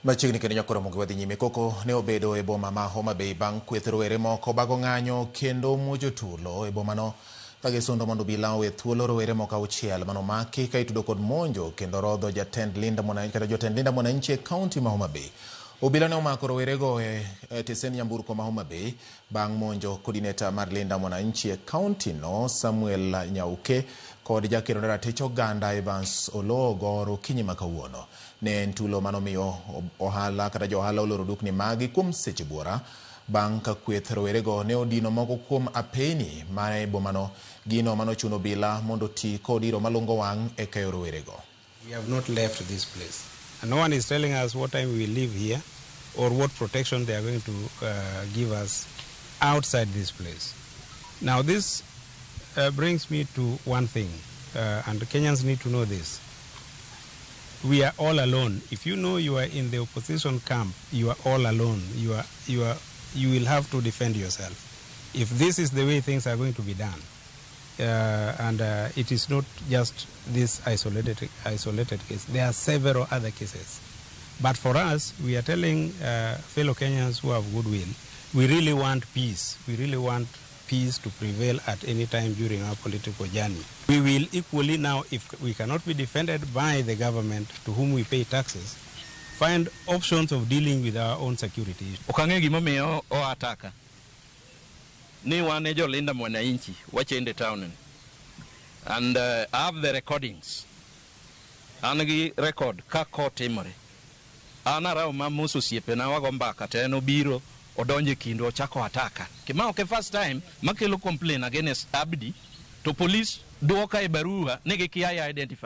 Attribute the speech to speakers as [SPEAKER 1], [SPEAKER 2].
[SPEAKER 1] Machiegni kendo nyakoro mogi wadhi nyime. Koko ne obedo e boma ma Homa Bay bang' kweth rowere moko bago ng'anyo kendo muojo tulo e bomano ka gisundo mondo obila owe thuolo rowere moko auchiel manomaki ka itudo kod monjo kendo rodho jatend Linda Mwananchi kata jotend Linda Mwananchi e kaunti ma Homa Bay. Obila ne omako rowerego e tesend nyamburko ma Homa Bay bang' monjo coordinator mar Linda Mwananchi e kaunti no Samuel Nyauke kod jakeno ne ratich oganda Evans Oloo Goro okinyi ma kawuono. Ne en tulo manomiyo ohala kata jo ohala oloro dukni maggi kuom seche buora bang' ka kweth rowerego ne odino moko kuom apeyni ma e bomano, gino manochuno obila mondo oti kod iro malungo wang' e keyo rowerego.
[SPEAKER 2] We have not left this place. And no one is telling us what time we leave here or what protection they are going to give us outside this place. Now this brings me to one thing, and Kenyans need to know this. We are all alone. If you know you are in the opposition camp, you are all alone. You will have to defend yourself. If this is the way things are going to be done, and it is not just this isolated case. There are several other cases. But for us, we are telling fellow Kenyans who have goodwill, we really want peace. We really want peace to prevail at any time during our political journey. We will equally now, if we cannot be defended by the government to whom we pay taxes, find options of dealing with our own security.
[SPEAKER 3] Ok ang'eyo gimomiyo o attack ni wan e jolinda mwananchi wachende town ni. And I have the recordings. An gi record kaka otimore. An arawo ma mos osiepena wago mbaka to en obiro odonjo e kindwa ochako attack. Ma ok e first time makelo complain against Abdi to police duoka e barua ni gikia identify.